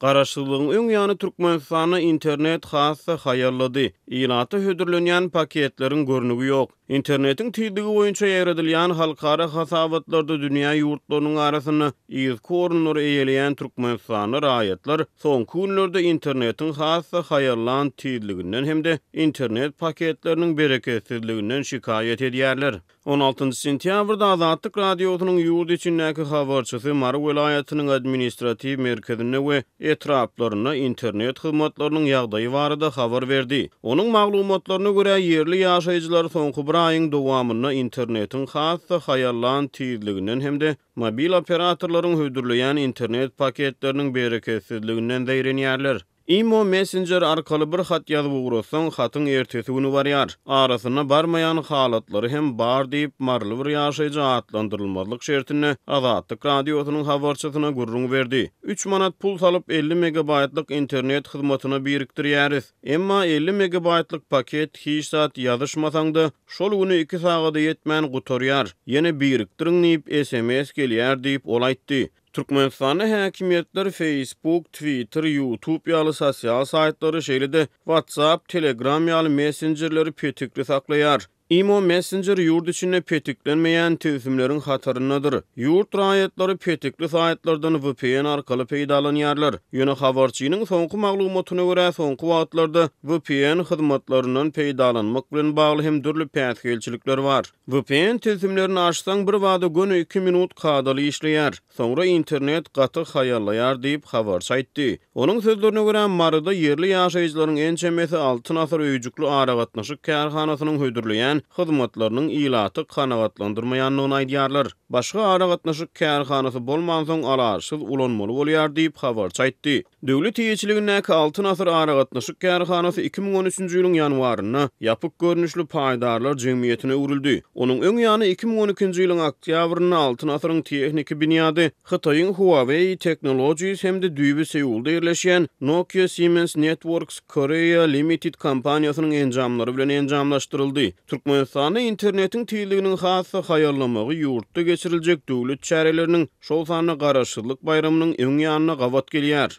Garaşsyzlygyň öň ýany Türkmenistanda internet has-da haýallady. Ilata hödürlenýän paketleriň görnügi ýok. Internetiň tizligi boýunça ýaýradylýan halkara hasabatlarda dünýä ýurtlarynyň arasynda yzky orunlary eýeleýän türkmenistanly raýatlar soňky günlerde internetiň has-da haýallan tizliginden hem-de internet paketleriniň bereketsizliginden şikaýat edýärler. 16 sentýabrda Azatlyk Radiosynyň ýurt içindäki habarçysy Mary welaýatynyň administratiw merkezinde we etraplarynda internet hyzmatlarynyň ýagdaýy barada habar berdi. Onuň maglumatlaryna görä, ýerli ýaşaýjylar soňky bir aýyň dowamynda internetiň has-da haýallan tizliginden hem-de mobil operatorlaryň hödürleýän internet paketleriniň bereketsizliginden zeýrenýärler. Imo messenjer arkaly bir hat ýazyp ugratsaň, hatyň ertesi güni barýar. Arasynda barmaýan halatlary hem bar diýip, maryly bir ýaşaýjy atlandyrylmazlyk şertinde Azatlyk Radiosynyň habarçysyna gürrüň berdi. Üç manat pul salyp, 50 megabaýtlyk internet hyzmatyna birikdirýäris. Emma 50 megabaýtlyk paket hiç zat ýazyşmasaň-da, şol güni iki sagada ýetmän gutarýar. Ýene birikdiriň diýip, sms gelýär diýip, ol aýtdy. Türkmenistanda häkimiýetler Facebook, Twitter, YouTube ýaly sosial saýtlary, şeýle-de WhatsApp, Telegram ýaly messenjerleri petikli saklaýar. Imo messenjeri ýurt içinde petiklenmeýän tilsimleriň hataryndadyr. Ýurt raýatlary petikli saýtlardan vpn arkaly peýdalanýarlar. Ýöne habarçynyň soňky maglumatyna görä, soňky wagtlarda vpn hyzmatlaryndan peýdalanmak bilen bagly hem dürli päsgelçilikler bar. Vpn tilsimlerini açsaň birbada göni iki minut kadaly işleýär. Soňra internet gaty haýallaýar diýip, habarçy aýtdy. Onuň sözlerine görä, Maryda ýerli ýaşaýjylaryň ençemesi Altyn asyr öýjükli aragatnaşyk kärhanasynyň hödürleýän hyzmatlarynyň ilaty kanagatlandyrmaýandygyny aýdýarlar. Başga aragatnaşyk kärhanasy bolmansoň alaçsyz ulanmaly bolýar diýip, habarçy aýtdy. Döwlet eýeçiligindäki Altyn asyr aragatnaşyk kärhanasy 2013-nji ýylyň ýanwarynda ýapyk görnüşli paýdarlar jemgyýetine öwrüldi. Onuň öň ýany 2012-nji ýylyň oktýabrynda Altyn asyryň tehniki binýady Hytaýyň Huawei Technologies hem-de düýbi Seulda ýerleşýän Nokia Siemens Networks Korea Limited kompaniýasynyň enjamlary bilen enjamlaşdyryldy. Türkmenistanda internetiň tizliginiň has-da haýallamagy ýurtda geçiriljek döwlet çäreleriniň, şol sanda Garaşsyzlyk baýramynyň öň ýanyna gabat gelýär.